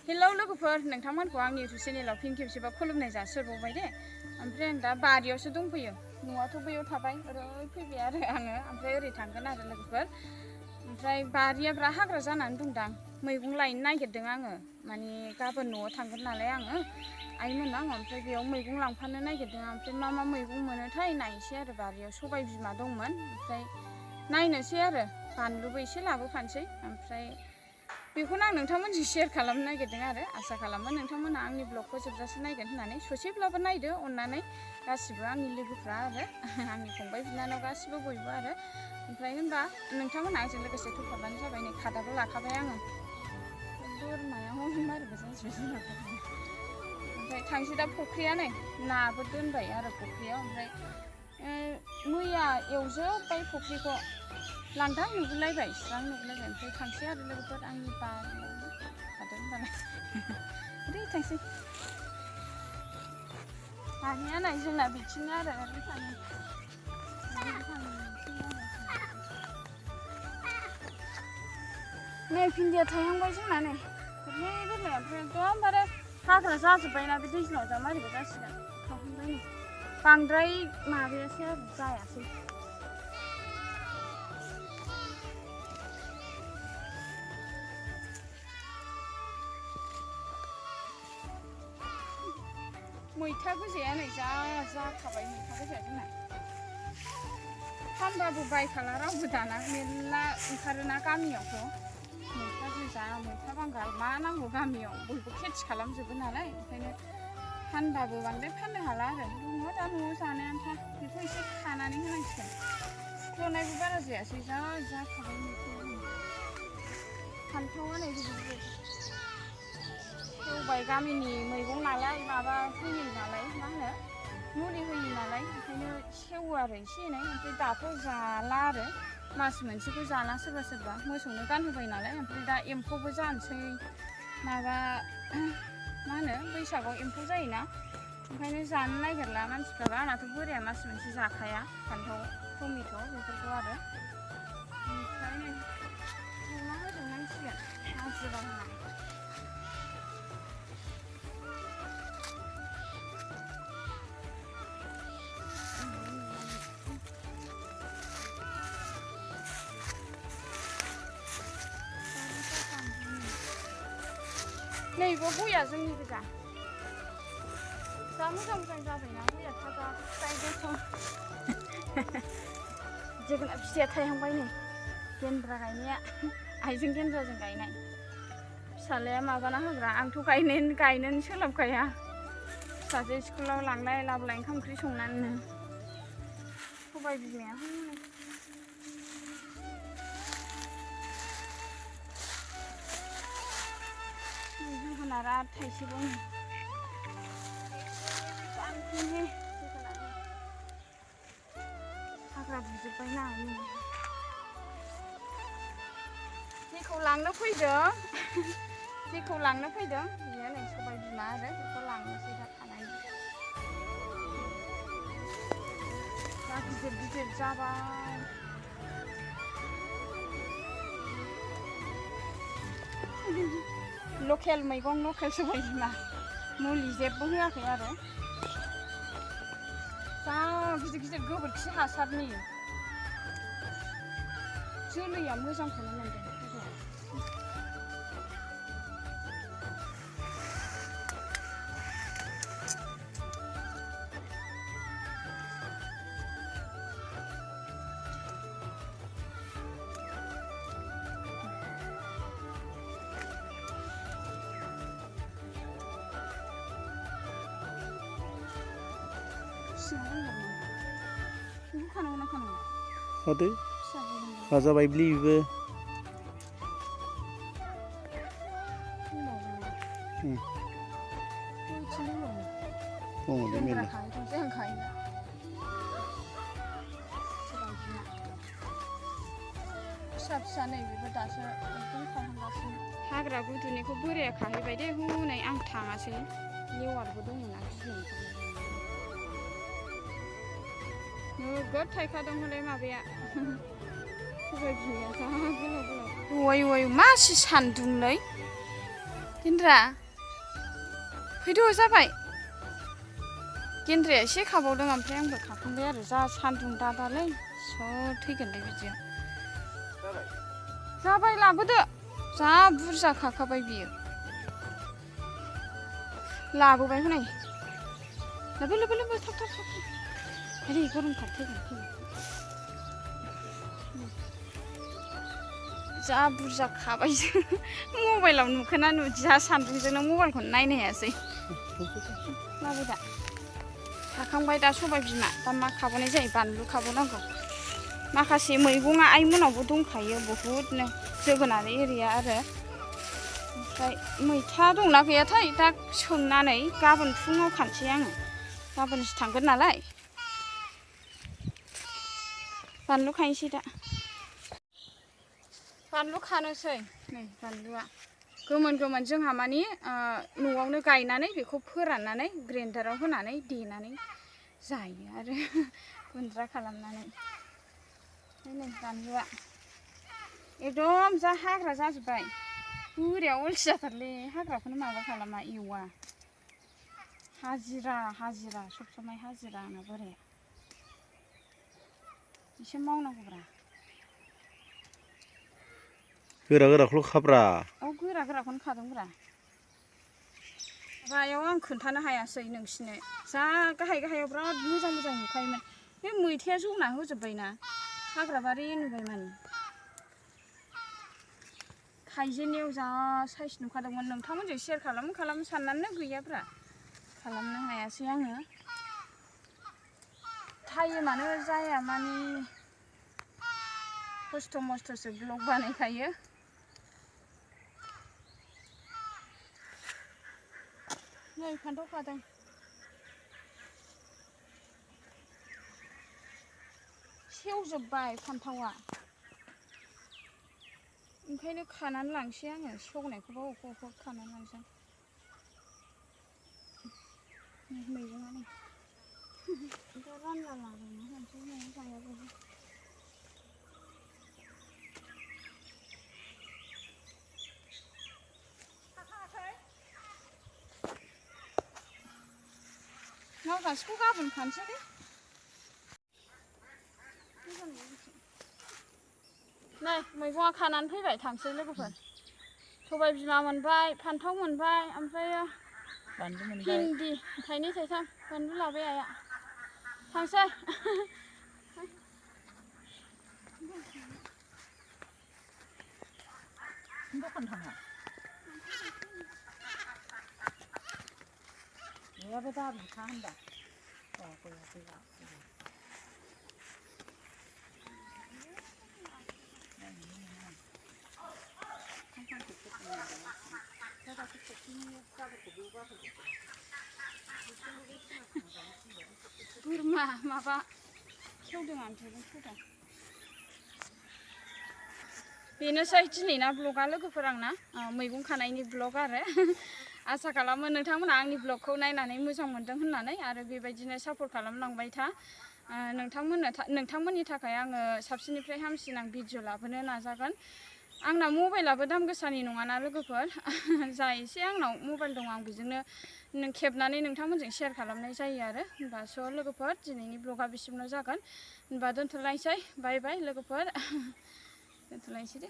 Hello लोगोफोर नोंथांमोनखौ आंनि YouTube चेनेलाव फिन खेबसेबा खुलुमनाय जासिहरबावबाय दे। ओमफ्राय आं दा बारियावसो दंफैयो। न'आथ' बैयाव थाबाय ओरै फैबाय आरो आङो ओमफ्राय ओरै थांगोन आरो लोगोफोर। ओमफ्राय बारिया बिराद हाग्रा जानानै दंदां। मैगं लायनो नागिरदों आङो। माने गाबोन न'आव थांगोन नालाय आङो आइमोनाव ओमफ्राय बेयाव मैगं लांफानो नागिरदों। ओमफ्राय मा मैगं मोनोथाय नायनोसै आरो बारियाव सबाय बिमा दंमोन। ओमफ्राय नायनोसै आरो बानलुबो एसे लाबोफानोसै। ओमफ्राय बेखौनो आं नोंथांमोनजों शेयार खालामनो नागिरदों आरो आसा खालामो नोंथांमोना आंनि ब्लगखौ जोबजासे नायगोन होननानै। ससेब्लाबो नायदो अननानै गासिबो आंनि लोगोफ्रा आरो आंनि फंबाय बिनानाव गासिबो बयबो आरो। ओमफ्राय होनबा नोंथांमोना आंजों लोगोसे फैफाबानो जाबाय। नै खादाबो लाखाबाय आङो। बोरमाया मारैबा जाजोब्बाय जुनारफोरखौ। ओमफ्राय थांसै दा फुख्रिया नै नाबो दोनबाय आरो फुख्रियाव। ओमफ्राय मैया एवजोब्बाय फुख्रिखौ लांदां नुगुलायबाय स्रां नुगुलायबाय। ओमफ्राय थांसै आरो लोगोफोर आंनि बारियावनो थादों होनबालाय ओरै थांसै। बारिया नाय जोंना बिथिंनो आरो ओरै थाङो नै भिन्दिया थायहांबाय जोंना नै गोरलै गोरलै। ओमफ्राय एकदमबारे हाग्रा जाजोब्बायना बे दैज्लाङाव दा मारैबा जासिगोन थावहांबाय नै बांद्राय माबायासै आरो जायासै। मैथा गोजाया नै जाखाबाय मैथा गोजाया जोंना। फानबाबो बायखाला रावबो दाना मेरला ओंखारोना गामियावथ'। मैथा गोजा मैथा बांगाल मा नांगौ गामियाव बयबो खेथि खालामजोबो नालाय ओंखायनो फानबाबो बांद्राय फाननो हाला आरो दङ दा न'आव जानो आन्था बेखौ एसे खानानै होनांसिगोन। फुख्ल'नायबो बारा जायासै जाखाबाय मैथाया। फान्थावआ नै गिदिर गिदिर सेवबाय गामिनि मैगं नालाय माबा होयै नालाय मा होनो मुलि होयै नालाय ओंखायनो सेवो आरो एसे एनै। ओमफ्राय दाथ' जाला आरो मास मोनसेखौ जाला सोरबा सोरबा मोसौनो गानहोबाय नालाय। ओमफ्राय दा एम्फौबो जानोसै माबा मा होनो बैसागआव एम्फौ जायोना ओंखायनो जानो नागिरला मानसिफ्राबो। आंनाथ' बोराया मास मोनसे जाखाया फान्थाव टमेट' बेफोरखौ आरो। ओमफ्राय नै संना होजोबनांसिगोन हाजिरा होनानै। नैबो गया जोंनि गोजा जा मोजां जाबायना गया थाजा फिथाइ गोथाव। जोगोनार फिथाइया थायहांबाय नै गेन्द्रा गायनाया आइजों गेन्द्राजों गायनाय। फिसालाया माबाना होग्रा आंथ' गायनोनो सोलाबखाया। फिसाजो स्कुलाव लांलाय लाबोलाय ओंखाम ओंख्रि संनानैनो। सबाय बिमाया जोगोनारा थाइसेबाव हाग्रा बुजोब्बायना जेखौ लांनो फैदों बेयो नै सबाय बिमा आरो बेखौ लांनोसै दा खानानै। जा गिदिर गिदिर जाबाय। लकेल मैगं लकेल सबाय बिमा मुलि जेबो होआखै आरो जा गिदिर गिदिर गोबोरखि हासारनि जोलैया मोजांखौनो मोनदों। Hadi. Fazla baybliği. Oh, değil mi? फिसा नैबेबो दासो एकदम खाहांगासिनो। हाग्रा गुदुनिखौ बोराया खाहैबाय दे हनै आं थाङासै लेवारबो दंमोन आरो गिदिर नोगोद थायखादों हले माबाया सबाय बिमाया जा गोलाव गोलाव। ओइ मासि सान्दुंलै गेन्द्रा फैद' जाबाय गेन्द्राया एसे खाबावदों ओमफ्राय आंबो खाखांबाय आरो जा सान्दुं दादालै स' थैगोनलै बिदियाव जाबाय लाबोदो जा बुरजा खाखाबाय बियो लाबोबाय हनै लोबो थाब ओरै गरमथार थैगोन जा बुरजा खाबाय मबाइलाव नुखोना नुदिया सान्दुंजोंनो मबाइलखौनो नायनो हायासै लाबोदा खाखांबाय दा सबाय बिमा दा मा खाबावनाय जायो बानलु खाबावनांगौ माखासे मैगङा आइमोनावबो दंखायो बहुदनो जोगोनार एरिया आरो ओमफ्राय मैथा दंना गैयाथाय दा सोंनानै गाबोन फुङाव खानोसै आङो गाबोनसो थांगोन नालाय बानलु खानोसै दा बानलु खानोसै नै बानलुआ गोमोन जोंहा मानि न'आवनो गायनानै बेखौ फोराननानै ग्रेन्डाराव होनानै देनानै जायो आरो गुन्द्रा खालामनानै नै बानलुआ एकदम जा हाग्रा जाजोब्बाय बोरिया अलसि जाथारलै हाग्राखौनो माबा खालामा एवा हाजिरा सब समाय हाजिरा आंना बोराया एसे मावनांगौब्रा गोराखौल' खाब्रा औ गोराखौनो खादोंब्रा रायाव आं खोन्थानो हायासै नोंसिनो जा गाहायाव बिराद मोजां नुखायोमोन बे मैथाया जौना होजोब्बायना हाग्राबारि नुबाय माने थाइजेननायाव जा साइज नुखादोंमोन नोंथांमोनजों शेयार खालामो साननानै गैयाब्रा खालामनो हायासै आङो टाइमानो जाया माने खस्थ' मस्थ'सो ब्लग बानायखायो नै फान्थाव खादों सेवजोब्बाय फान्थावा ओंखायनो खानानै लांसै आङो सेवनायखौबा अबेखौ खानानै लांसै मैगङा नै दा रानला लांनो होनसै न'आव जायाबाबो मावगासिखौ गाबोन खानोसै दे नै मैगङा खानानै फैबाय थांसै लोगोफोर सबाय बिमा मोनबाय फान्थाव मोनबाय ओमफ्राय भिन्दि थाइनै थाइथाम बानलु लाबाय आइया थांसै दखान थाङा गैयाबो दाबिखा होनबा गैया बोरमा माबा खेवदों आन्थुजों खेवदों बेनोसै दिनैना ब्लगा लोगोफोर आंना मैगं खानायनि ब्लग आरो आसा खालामो नोंथांमोना आंनि ब्लगखौ नायनानै मोजां मोनदों होननानै आरो बेबायदिनो सापर्ट खालामलांबाय था नोंथांमोननि थाखाय आङो साबसिननिफ्राय हामसिन आं भिडिअ लाबोनो नाजागोन आंना मबाइलाबो दाम गोसानि नङाना लोगोफोर जा एसे आंनाव मबाइल दं आं बेजोंनो खेबनानै नोंथांमोनजों शेयार खालामनाय जायो आरो होनबा स' लोगोफोर दिनैनि ब्लगा बिसिमल' जागोन होनबा दोनथ'लायसै बाय लोगोफोर दोनथ'लायसै दे